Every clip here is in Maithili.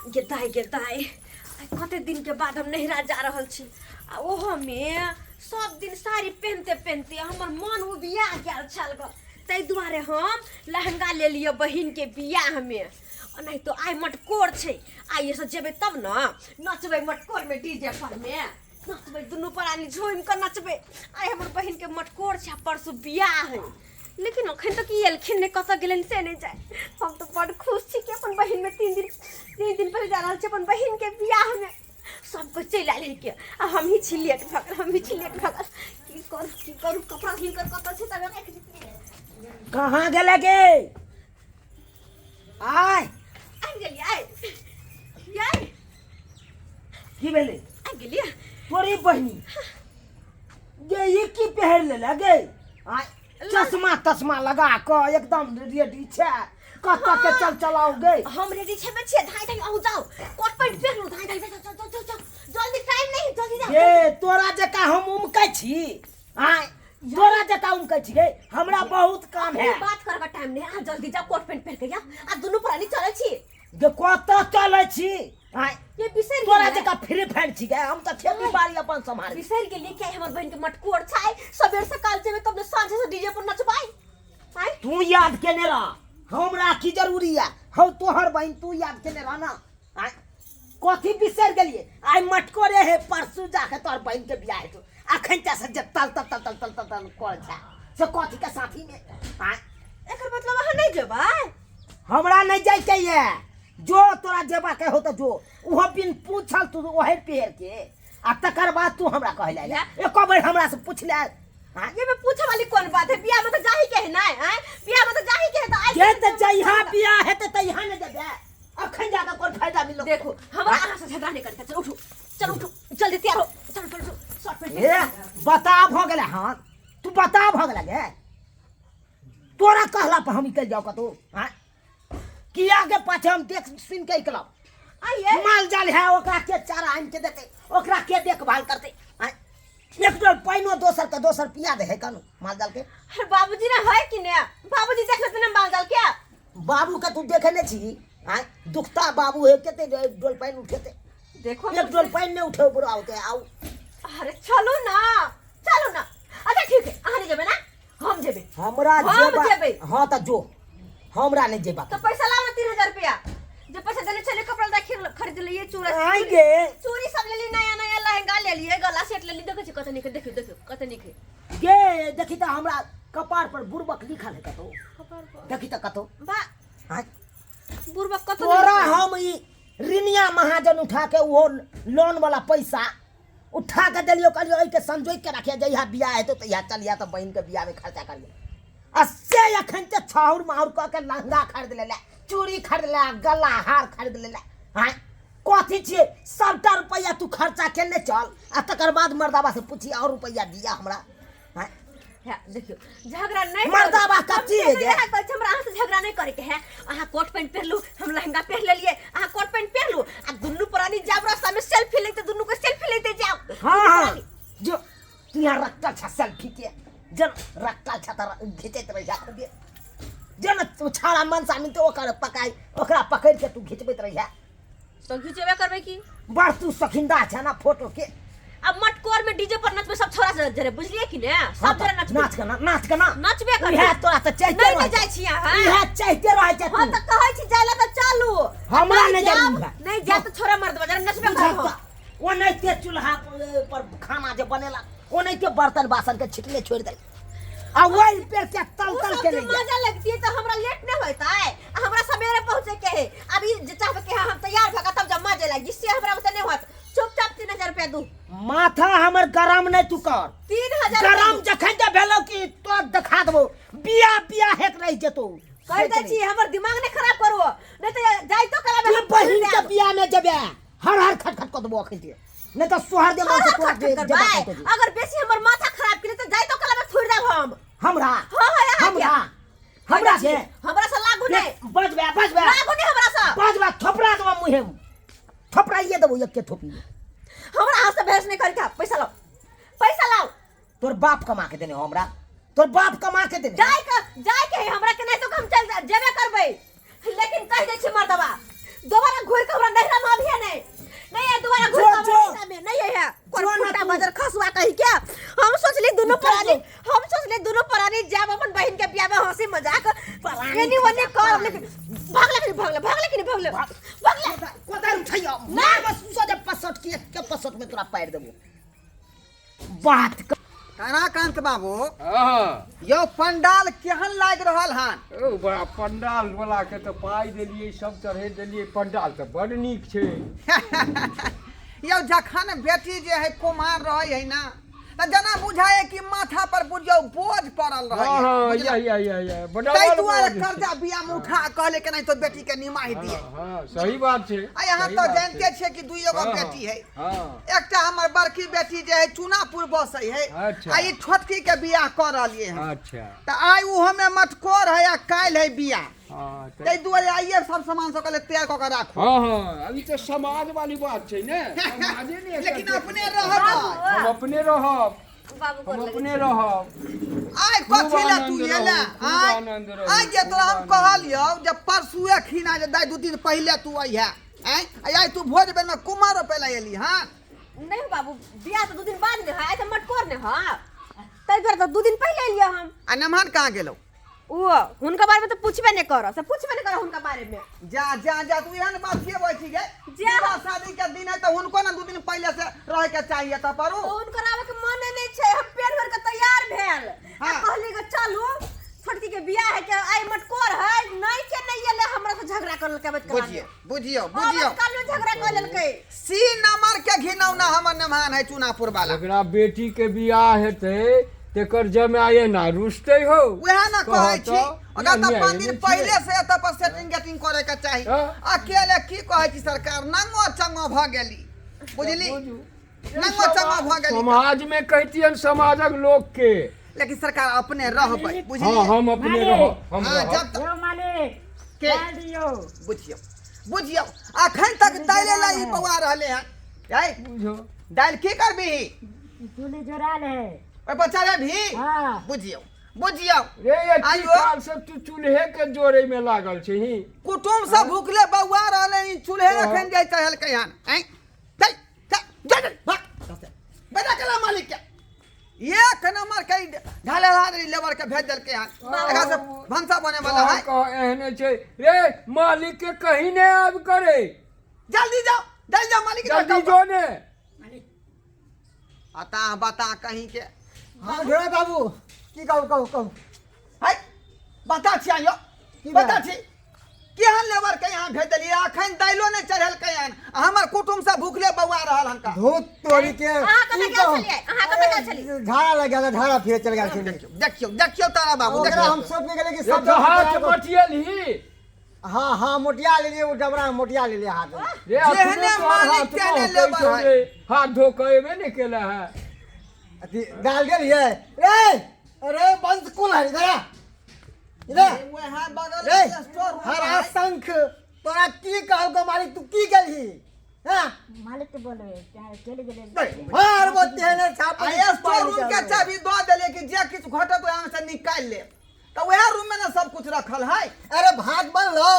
गे दाइ गे दाइ, आइ कते दिनके बाद हम नैहरा जा रहल छी आ ओहोमे सब दिन साड़ी पहिनते पहिनते हमर मन उबिया गेल छल ग। ताहि दुआरे हम लहंगा ले लिअ बहिनके बियाहमे। नहीं तो आइ मटकोर छै, आइए से जेबै तब ने नचबै मटकोरमे, डीजे परमे नचबै, दुनू प्राणी झूमि कऽ नचबै। आइ हमर बहिनके मटकोर छै आ परसू बियाह है, लेकिन अखन तक ई एलखिन नहि, कतऽ गेलनि से नहि जाय। हम तऽ बड्ड खुश छी कि अपन बहिनमे 3 दिन 3 दिन पहिले जा रहल छी अपन बहिनके बियाहमे। सब कोइ चलि आयल है के आ हमही छी लेट भऽ गेल, हमही छी लेट भऽ गेल। की करू, की करू? कपड़ा हिनकर कतऽ छै? तबे राखि दितियै। कहाँ गेलै गे? आय। आबि गेलियै यै। की भेलै? आबि गेलियै। तोरी बहिनी गे, ई की पहिर लेले गे? आय, चश्मा तश्मा लगा कऽ एकदम रेडी छै, कतऽ के चल चलाउ गे? हम रेडी छेबे छियै। धाइ धाइ अहूँ जाउ, कोट पैंट पहिरू, धाइ धाइ जाउ जाउ जाउ जाउ, जल्दी, टाइम नहीं, जल्दी जाउ। गे, तोरा जकाँ हम उमकै छी? आय, तोरा जकाँ उमकै छी गे? हमरा बहुत काम है। बात करके टाइम नहीं, अहाँ जल्दी जाउ, कोट पैंट पहिर के जाउ आ दुनू प्राणी चलै छी। गे, कतऽ चलै छी? आय, ये बिसरि तोरा गेलियै? जकाँ फ्री फायर छी गे? हम तऽ खेती बाड़ी अपन सम्हारै। बिसरि गेलियै कि आइ हमर बहिन के मटकोर छै? सबेर सकाल जेबै तब ने साँझे से डीजे पर नचबै आइ। तू याद केने रह, हमरा की जरूरी है? हम तोहर बहिन, तू याद केने रह ना। आय, कथी बिसरि गेलियै? आइ मटकोरे हे, परसू जाके तोहर बहिन के बियाह हेतौ। अखन से जे तल तल तल तल तल तल तल कर छै से कथी के साथी में? आय, एकर मतलब अहाँ नहि जेबै? हमरा नहीं जाय के ये। जो तोरा जेबा के हो तऽ जो, ओहो बिन पूछल तू ओहे पेड़ के आ तकर बाद तू हमरा कहै ले एको बेर हमरा से पूछ ले? हाँ? ये में पूछे वाली कौन बात है? बियाह में तो जाही के है ना? हैं, बियाह में तो जाही के है तो आज जे तऽ जइहा बियाह हेतै तहिया ने जेबै, अखन जाके कोन फायदा मिलो? देखो, हमरा अहाँ से झगड़ा नहीं करके। चलो उठो, चलो उठो, जल्दी तैयार हो, चलो चलो चलो, शर्ट पैंट। ए, बता भऽ गेलै हँ, तू बता भऽ गेलै गे। तोरा कहला पर हम निकलि जाउ कतौ? हाँ, किया के पाछे हम देख सुन के निकलब? आइए। माल जाल है, ओकरा के चारा आनि के देतै, ओकरा के देखभाल करतै? आँय, एक डोल पानिओ दोसर के दोसर पिया दे है कनु माल जाल के? अरे बाबूजी ना है कि ने? बाबूजी देख लेते ना माल जाल के। बाबू के तू देखे नहीं छी? आँय, दुखता बाबू है, कते एक डोल पानि उठेतै? देखो। एक डोल पानि नहीं उठे बुढ़ा होते आउ। अरे चलो ना, चलो ना। अच्छा ठीक है, अहाँ नहीं जेबै ना, हम जेबै। हमरा हम जेबा जेबै। हाँ तऽ जो, हमरा नहीं जेबा। तो पैसा लाओ ना, 3000 रुपया जो पैसा देने चले, कपड़ा लत्ता खरीद लिए, चूड़ा आइ गे। चूड़ी सब ले ली, नया नया लहंगा ले लिए, गला सेट ले ली। देखै छी कते नीक है, देखियो देखियो कते नीक है। गे, देखी तऽ हमरा कपार पर बुड़बक लिखल है कतौ? कपार पर? देखी तऽ कतौ। बा। आँय? बुड़बक कतौ तोरा नहीं। हम ई ऋणिया महाजन उठा के ओहो लोन वाला पैसा उठा के देलियो, कहलियो एहिके संजोगि के राखिया, जहिया बियाह हेतौ तहिया चलिया तऽ बहिन के बियाह में खर्चा करिया। आ से अखन ते छाउर माउर कऽ के लहंगा खरीद लेले, चूड़ी खरीद ले, गला हार खरीद लेले। आँय, कथी छियै? सबटा रुपैआ तू खर्चा केने चल आ तकर बाद मर्दाबा से पूछी और रुपैआ दिया हमरा? आँय? है, देखियो, झगड़ा नहीं करू। मर्दाबा हम कच्ची है केना गे। इएह कहै छी, हमरा अहाँ से झगड़ा नहीं करे के है। अहाँ कोट पैंट पहिरलू, हम लहंगा पहिर लेलियै, अहाँ कोट पैंट पहिरलू आ दुनू प्राणी जाब रास्ता में सेल्फी लेते, दुनू के सेल्फी लेते जाब। हाँ दुनू हाँ प्राणी। जो तू यहाँ रखल छ सेल्फी के, जन रखल छ तऽ घिचैत रहिया खूबे। जन तू छाड़ा मनसा मिलते ओकर पकाई, ओकरा पकड़ के तू घिचबैत रहिया। तो घिचेबे करबै की? बड़ तू शौकीनदार छ ना फोटो के। अब मटकोर में डीजे पर नचबे, सब छोरा से जरे, बुझलिए कि ने? हाँ सब जरे नचबे। नाच के ना, नाच के ना। नचबे करबै। इएह तोरा तऽ चाहिते नहीं रहै तऽ जाइ छी अहाँ। इएह चाहिते रहै छै। हाँ तू तऽ कहै छी जाय ला तऽ चलू। हमरा नहि जायब, जरूरी है। नहीं जायब तऽ छोरा मर्द जरे नचबे बुझल करब। तऽ ओनाहिते चूल्हा पर खाना जे बनेलक ओनाहिते बर्तन बासन के छिटले छोड़ि देलक आ ओहि पे के तल उ तल सब के जे नहि गेल। मजा लगती तऽ हमरा लेट नहीं होता है, आ हमरा सवेरे पहुंचे के है। अभी जे चाहबे के हम तैयार भऽ के तब जब मजे लागी, से हमरा बता नहीं होत। चुपचाप 3000 रुपया दू। माथा हमर गरम नहीं तू कर। 3000 गरम जखन जे भेलौ कि तो देखा देबो, बिया बिया हेक रहि जेतौ। कहि दै छी, हमर दिमाग नहीं खराब करू, नहीं तऽ जाय तो कला तू बहिन के बिया में जेबे, हर हर खट खट कऽ देबो अखन के, नहीं तऽ सोहर दे मन से तोरा जे जेबा कहतो जी। अगर बेसी हमर माथा खराब केले तऽ जाय तो कला में थोड़ देब हम। हमरा? हाँ हाँ, यहाँ हमरा हमरा के हमरा से लागू नहीं। बजबे बजबे। लागू नहीं हमरा से। बजबे, थोपरा देबो मुहे में, थोपराइए देबो एक के थोपी। हमरा हाथ से बहस नहीं करके, पैसा लाओ, पैसा लाओ। तोर बाप कमा के देने हो हमरा? तोर बाप कमा के देने? जाय के, जाय के है हमरा के, नहीं तो हम चल जेबे करबै, लेकिन कहि दै छी मर्दबा, दोबारा घुरि के हमरा नहिरा भगले भगले। कोदार उठैयो मार, बस सो जे पसट के के पसट में तोरा पारि देबो बात। ताराकांत बाबू। हाँ। यौ, पंडाल केहन लागि रहल हन? ओ बड़ा पंडाल वाला के तऽ पाइ देलियै, सब चढ़े देलियै, पंडाल तऽ बड नीक छै। यौ, जखन बेटी जे है कुमार रहै है ना, तऽ जेना बुझाय कि माथा पर बुझियौ बोझ पड़ल रहै है। हाँ। बुझलियै? या या या या बड़ा ताहि दुआरे बोझ छै। कर्जा बिया में उठा कहले के नहीं तो बेटी के निमाहि दिए। हाँ, सही बात छै। आ यहाँ सही तऽ बात जानते छै। छियै कि दुइयो गो बेटी है। एकटा हमर बड़की बेटी जे है चुनापुर बसै है। आ ई छोटकी के बियाह कऽ रहलियै हन। तऽ आइ ओहो में मटकोर है आ काल्हि है बियाह। ताहि दुआरे आइए सब सामान सब कहले तैयार कऽ के राखू। हाँ, अभी तऽ समाज वाली बात छै ने, समाजे ने एकर लेकिन छै। अपने रहब। हम अपने रहब। बाबू हम गोर लगै। अपने रहब। आइ खूब कथी लए तू आनंद एला? रहू, खूब आइ आनंद रहू, आइ जे तोरा हम खूब आनंद। कहलियौ जे परसुए खिना जे दाइ 2 दिन पहिले तू अइहे, आँय, आइ तू भोज बेरमे कुमार रोपै लए एली हँ? नहीं बाबू, बियाह तऽ 2 दिन बाद ने है, आइ तऽ मटकोर ने है, ताहि दुआरे तऽ 2 दिन पहिले एलियै हम। आ नमहन कहाँ गेलौ? ओ हुनका बारे में तऽ पूछबे नहि करऽ से, पूछबे नहि करऽ हुनका बारे में। जा जा जा, तू एहन बात के बोलै छी गे? जा। विवाह शादी के दिन है तऽ हुनको ने 2 दिन पहिले से रहे के चाहिए तऽ परू। तो हुनकर आबे के मन नहि छै। हम पेट भर के तैयार भेल आ कहली के चलू, छोटकी के बियाह है के आइ मटकोर है, नहीं के नहीं एले, हमरा से झगड़ा कर लेलकै अबैत काल में। बुझियौ बुझियौ बुझियौ। अबैत काल में झगड़ा कर लेलकै। सी नंबर के घिनौना हमर नमहान है चुनापुर वाला। एकरा बेटी के बियाह हेतै तेकर जमाए ना रुसतै हो? वएह ने कहै कहऽ छी। तऽ, ओकरा तऽ अन्याय 5 दिन नहि छियै। पहिले से एतऽ पर सेटिंग गेटिंग करे के चाही। अकेले की कहै छी सरकार, नंगो चंगो भऽ गेली, बुझली? बुझू। नंगो चंगो भऽ गेली। समाज में कहितियन समाजक लोक के। लेकिन सरकार अपने रहबै, बुझलियै? हाँ, हम अपने मालिक। रहब, हम हाँ रहब। जब तक यौ मालिक। के? दालि दियौ। बुझियौ बुझियौ, अखन तक दालि ला ई बौआ रहले हन ऐ। बुझो। दालि की करबिही? चूल्ही जोड़ाल है। ओहि पर चढ़ेबही? हाँ। बुझियौ बुझियौ। रे एती आइयो। काल से तू चूल्हे के जोड़े में लागल छही। कुटुम सब भूखले बौआ रहले, ई चूल्हे अखन जाय चढ़लकै हन। ऐ चल चल जा जा भाग बेटा केला मालिक के एक नंबर के ढाले ढाले लेबर के भेज देलकै हन, एकरा से भनसा बने वाला है। कह एहने छै रे, मालिक के कहीं ने आब करे। जल्दी जाओ, जल्दी जाओ मालिक के। जल्दी जो ने। अता बता कहीं के। हाँ ढोरा बाबू, की कहू कहू कहू। है बता छी आयो। की बता बात? छी केहन लेबर के यहाँ भेज देलियै, अखन दाइलो नहि चढ़ेलकै हन आ हमर कुटुम सब भूखले बौआ रहल हन का। धूत तोरी के। अहाँ कतऽ की गेल कहू? छलियै? अहाँ कतऽ गेल छलियै? झाड़ा लग गेल, झाड़ा फिर चल गेल छलियै। देखियौ देखियौ देखियौ तारा बाबू, ओकरा देखियौ। हम सोच के गेलियै कि ये सब तो हाथ मटियल ही। हाँ हाँ, मोटिया लेलियै, ओ डबरा में मोटिया लेलियै हाथ में। रे अखने जेहने तोहर मालिक हाथ तेहने महकै लेबर छौ है। रे, हाथ धो के एबे ने केला है। अथी दाल देलियै रे। अरे बंश कुल है, इधर आ इधर। वएह बगल रे के स्टोर रूम हरा है। शंख, तोरा की कहलको मालिक, तू की गेलही? हाँ? मालिक के बोलबै चलि गेलै। हर वो तेहने छाप। आ स्टोर रूम के चाबी दऽ देलियै कि जे किछु घटत ओहि से निकालि लेब, तऽ वएह रूम में ने सब कुछ रखल है। अरे भात बनलो?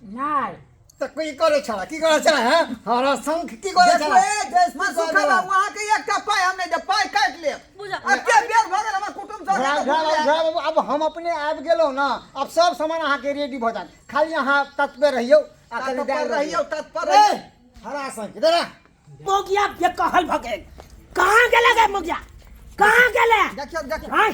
नहि। तऽ की करै छला, की करै छला? हैं हरा शंख, की करै देखू छला? ए, मनसुखा बाबू, अहाँके एकटा पाइ हम नहि देब, पाइ काटि लेब। बुझा। एते बेर भऽ गेल, हमर कुटुम्ब सब झा झा झा बाबू, अब हम अपने आबि गेलहुँ ने, अब सब सामान अहाँके रेडी भऽ जायत, खाली अहाँ तत्पर रहियौ आ कनि तत्पर दालि रहियौ, तत्पर ए, रहियौ। हरा शंख इधर आ। मोगिया ये कहल भऽ गेल, कहाँ गेलै गे मोगिया, कहाँ गेलै? देखियौ देखियौ। आँय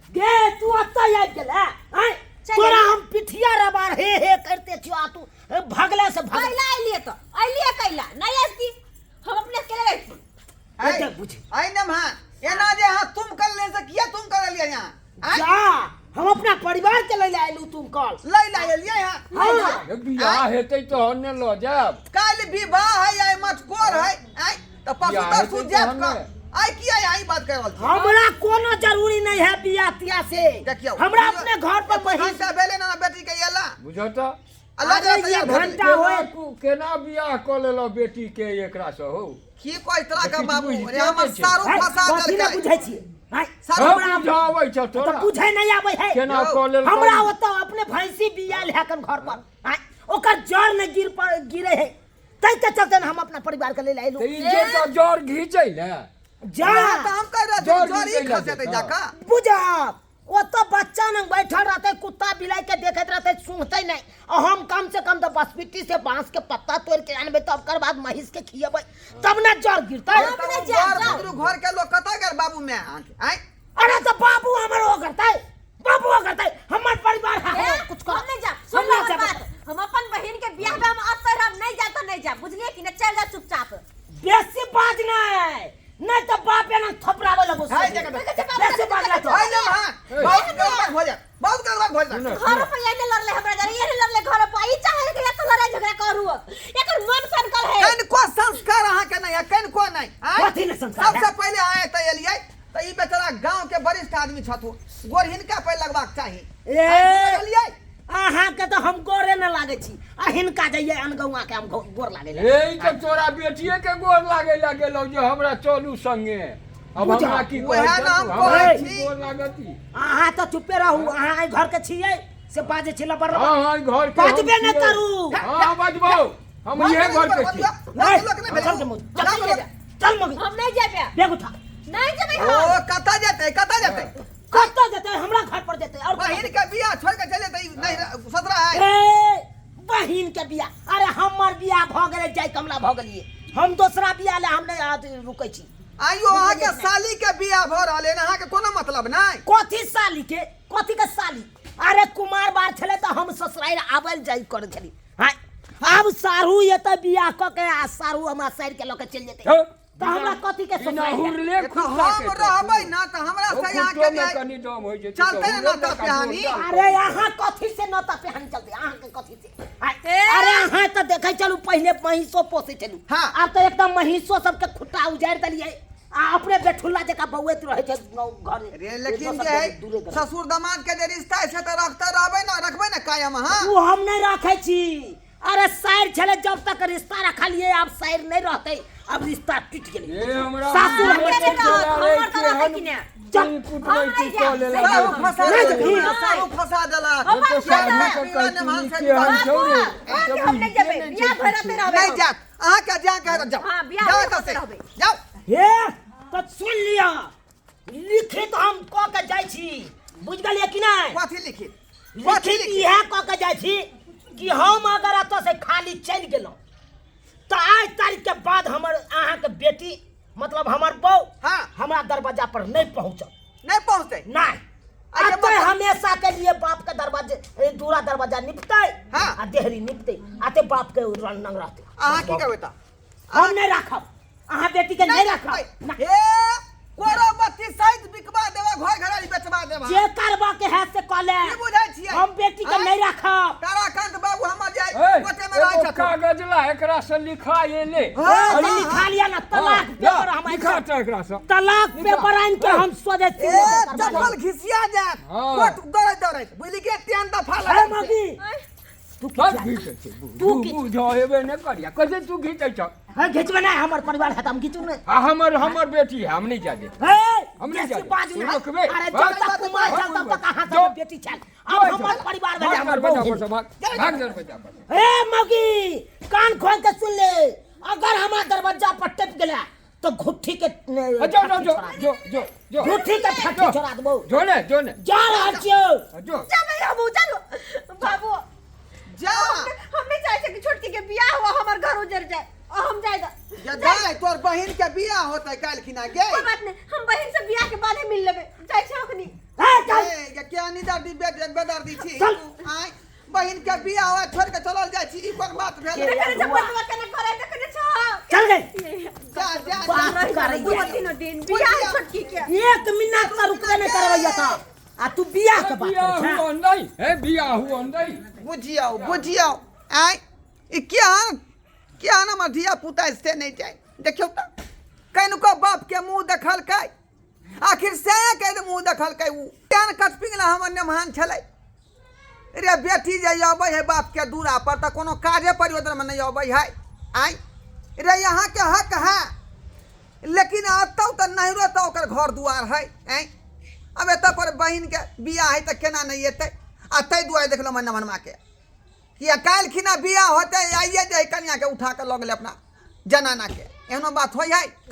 गे, तू ओतऽ आबि गेलै? आँय। चल तोरा एलियै। हम पिठिया रबार हे हे करते छियो आ तू भगले से भगले। कैला एलियै तऽ एलियै कैला? नहि आबिती, हम अपने अकेले रहिती। एते बुझ। ऐ नमहा, एना जे अहाँ तुम कर ले से किया तुम कर लियै यहाँ? आँय? जा, हम अपना परिवार के लैले आयलू तुम कल। लै ला एलियै यहाँ? हाँ। रे बियाह हेतै तहन ने लऽ जायब। काल्हि विवाह है, आइ मटकोर है, आँय, तऽ परसू बियाह तरसू हेतै जायब तहन कऽ ने। आइ किया यहाँ ई बात कर रहल छी? हमरा कोनो जरूरी नहीं है बियाह तियाह से। देखियौ, हमरा अपने घर पर एक महिष घंटा भेलै ना बेटी के एला। बुझऽ तऽ। आ लऽ अरे जा ये तैयार भऽ घंटा गेलै। होय। केना बियाह कऽ लेलऽ बेटी के एकरा से हौ? की कहै तोरा के किछु बाबू बुझिते रे, हमर नहि छै। सारू है, फंसा कथी नहि देलकै। बुझै छियै? है, सारू हम हमरा बुझाबै छौ तऽ तोरा। बुझै नहीं आबै है। केना यौ, कऽ लेल? हमरा ओतऽ अपने भैंसी बियाल है कन घर पर, आँय, ओकर जड़ नहि गिर पर गिरे है, ताहि के चलते ने हम अपना परिवार के लेल आयलू। तऽ ई जे तऽ जड़ घीचै ने। जा। वएह तऽ हम कहि रहल छी, जड़ जड़ ई घीचै लए खसेतै जेतऽ। जाकऽ। बुझब। ओतऽ बच्चा नंग बैठल रहतै, कुत्ता बिलाइ के देखैत रहतै, सूंघतै नहि। आ हम कम से कम तऽ बसबिट्टी से बांस के पत्ता तोड़ के अनबै, तब ओकर बाद महींस के खिएबै, तब ने जड़ गिरतै। हम नहि जायब, बर जाउ। बुदरू घर के लोग कतऽ गेल बाबू में अहाँके आँय? अरे तऽ बाबू हमर ओ करतै, बाबू ओ करतै, हमर परिवार है, ए, हमर कुछ कर। हम नहीं जाब। सुन हम लो नहि हमर जाब। बात, हम अपन बहिन के बियाह में हम अतऽ रहब नहीं जाब तऽ नहीं जाब, बुझलिए कि नहीं? चल जा चुपचाप। बेसी बाज नहि, नहीं तऽ बाप एना थपराबै लगो। है जगह बेसी बाज नहि तो। है ना हाँ, बहुत गड़बड़ भऽ जायत, बहुत गड़बड़ भऽ जायत। घर पर ये नहीं लड़ले हमरा जरे, ये नहीं लड़ले घर पर, ई चाहे कि एत लड़ाई झगड़ा करू, एकर मन सनकल है। कनिको संस्कार अहाँके नहि है, कनिको नहि। आँय? कथी नहि संस्कार है? सबसँ पहिले अहाँ एतऽ एलियै तऽ ई बेचारा गाँव के वरिष्ठ आदमी छथु, गोर हिनका पर लगबाक चाही। ए एलियै अहाँके तऽ हम गोरे न लागै छी, आ हिनका जइयै अनगौआ के हम गोर लागै लए। हे, ई तऽ तोरा बेटिए के गोर लागे ला गेलौ जे हमरा चलू संगे। अब बुझा, हमरा की उएह कहै ने हम छौ, हमरा कहै की छी। गोर लागती? अहाँ तऽ चुप्पे रहू, अहाँ एहि घर के छियै से बाजै छी लबर लबर। हाँ हाँ, घर के हम बाजबे नहि छियै। करू। हाँ बजबौ, हम इहे घर के छी। चल के मुँह, चल चल मगी। हम नहीं जेबे। बैग उठा। नहीं जेबे ओ हम। कतऽ जेतै, कतऽ जेतै? कतऽ जेतै? हमरा घर पर जेतै और बहिन के बियाह छोड़ के चले जेतै? नहि ससुरा है। ए बहिन के बियाह? अरे हमर बियाह भऽ गेलै, जय कमला भऽ गेलियै, हम दोसरा बियाह ले हम नहि अथी रुकै छी। आइयो अहाँके साली के बियाह भऽ रहल है, अहाँके कोनो मतलब नहि? कथी साली के, कथी के साली? अरे कुमार बार छलै तऽ हम ससुरारि आबल जाइ करै छली। हाँ, आब साढ़ू एतऽ बियाह कऽ के आ साढ़ू हमरा साड़ि के लऽ के चलि जेतै हौ, तऽ हमरा कथी के बिना ससुरारि? हुरले तऽ खुट्टा हम के रहबै ना तऽ हमरा ओ से अहाँके खुट्टोमे बियाह कनि दम होइ छै। चलतै ने नता पिहानी? अरे अहाँ कथी से नता पिहानी चलतै अहाँके कथी से? ए! अरे अहाँ तऽ देखै छलू पहिले महींसो पोसै छलू। हाँ। आब तऽ एकदम महींसो सबके खुट्टा उजाड़ि देलियै आ अपने बेठुल्ला जकाँ बौऐत रहै छै घर। रे लेकिन दोसर जे है दूरे दूरे। ससुर दामाद के जे रिश्ता है से तऽ रखते रहबै ना, रखबै ना कायम अहाँ? ओ हम नहि राखै छी। अरे साइर छलै जब तक रिश्ता रखलियै, आब साइर नहि रहतै, आब रिश्ता टूटि गेलै। ए हमरा सासुर हमर अहाँके नहि रहत, हमर तऽ रहतै कि ने? चल। हम नहि जायब। साहु फंसा नहि देलक, जेबही। साहु फंसा देलक। हम तो साधु के पीला नेमान से कहती केहन छौ रे? बाबू, हम नहि जेबै, बियाह भरि राते रहबै नहीं हम। जात अहाँ के जा के जाओ। हाँ, बियाह जाओ भरि एतऽ राते से। रहबै। जाओ। हे तऽ सुन लिअ, लिखित हम कऽ के जाइ छी, बुझि गेलियै कि नहि? कथी लिखित? कथी लिखित लिखित? इएह कऽ के जाइ छी कि हम अगर एतऽ से खाली चलि गेलहुँ तऽ आज तारीख के बाद हमर अहाँके बेटी, मतलब हमर बहू, हाँ। हमरा दरवाजा पर नहि पहुँचत। नहीं पहुँचते? नहीं। अच्छा, अतः हमेशा के लिए बाप के दरवाजे ए, दूरा दरवाजा निपतै। हाँ। आ देहरी निपतै, आते बाप के रंग रहतै। अहाँ की कहबै तऽ? हम नहि राखब अहाँ बेटी के, नहीं राखब ना। हे कोरोबत्ती सहित बिकवा देबा, घर घरारी बेचवा देबा। जे करबा के है से कऽ ले। की बुझै छियै? हम बेटी के आँय? नहीं राखब। ताराकांत बाबू हमर जे ए, कोटे में रहै एगो छथुन। कागज ला, एकरा से लिखा एले। हाँ, अरे हाँ, लिखा लिया ना तलाक पेपर हम आनि लिखा के- तऽ एकरा से तलाक लिखा। पेपर आनि के हम सोझे ए सीधे करबा चप्पल लेब। घिसिया जायत। हाँ। कोट दौड़ैत दौड़ैत बुझली के तेन दफा अरे लगल छै। मगी तू बस खिचिया। घीचै छै। तू तू खींच। बुझेबे नहि करिया, कैसे तू घीचै छ? हाँ, घिचबे नहीं, हमर परिवार है त हम घिचू नहीं। आ हमर हमर बेटी है, हम नहीं जा दे। हे, हम नहीं बेसी जाते। बाजू नहीं। रोकबे। अरे भाग, जब तक कुमार भाग, छल तब तक अहाँ जो। सब बेटी छल, अब जो, हमर जो। परिवार भेलै भाग हमर दरवाजा बहू पर से भेलै। भाग, भाग दरवाजा पर से। हे मगी, कान खोल के सुन ले, अगर हमार दरवाजा पर टप गेला तो घुट्ठी के जो जो जो जो जो जो घुट्ठी के फट्टी छोड़ा देबो। जो ने जो ने जा रहल छियौ। जो। जेबै हमहूँ, चलू बाबू। जा। हम नहीं चाहे छियै कि छोटकी के बियाह हुआ हमर घर उजड़ जाए, और हम जाए दऽ। जा दाइ, तोर बहिन के बियाह होतै काल्हि खिना गे। कोई बात नहीं, हम बहन से बियाह के बाद ही मिल लेबै। जाइ छै अखनी। हे चल। ए, गे, क्या निदर्दी बेदर्दी छी चल। तू, आँय बहिन के बियाह हुआ छोड़ के चलल जाइ छी, ई कोन बात भेल? देखने छै बतवा केना करै, देखने छौ? चल गए। जा जा जा। बात करैया। दू तीन दिन बियाह छोटकी के। एक मिनट तऽ रुकबे नहि करबैया तऽ आ तू बियाह के बात बियाह करै छें। हुआ नहीं हे, बियाह हुआ नहीं। बुझियौ बुझियौ, आँय ई केहन केहन हमर धिया पुता से नहि जाइ। देखियौ तऽ कनिको बाप के मुँह देखलकै, आखिर से के मुँह देखलकै? उ केहन कटपिंगला हमर नेमहान छलै रे। बेटी जे अबै है बाप के दूरा पर तऽ कोनो काजे प्रयोजनमे नहि अबै है। आँय रे, अहाँके हक है, लेकिन एतौ तऽ नहिरो तऽ ओकर घर दुआर है। आँय, आब एतऽ पर बहिनके बियाह है तऽ केना नहि एतै? आ ताहि दुआरे देखलहुँ मन मनमाके कि काल्हि खिना बियाह होतै, आइए जे कनियाके उठा कऽ लऽ गेलै अपना जनानाके। एहनो बात होइ है?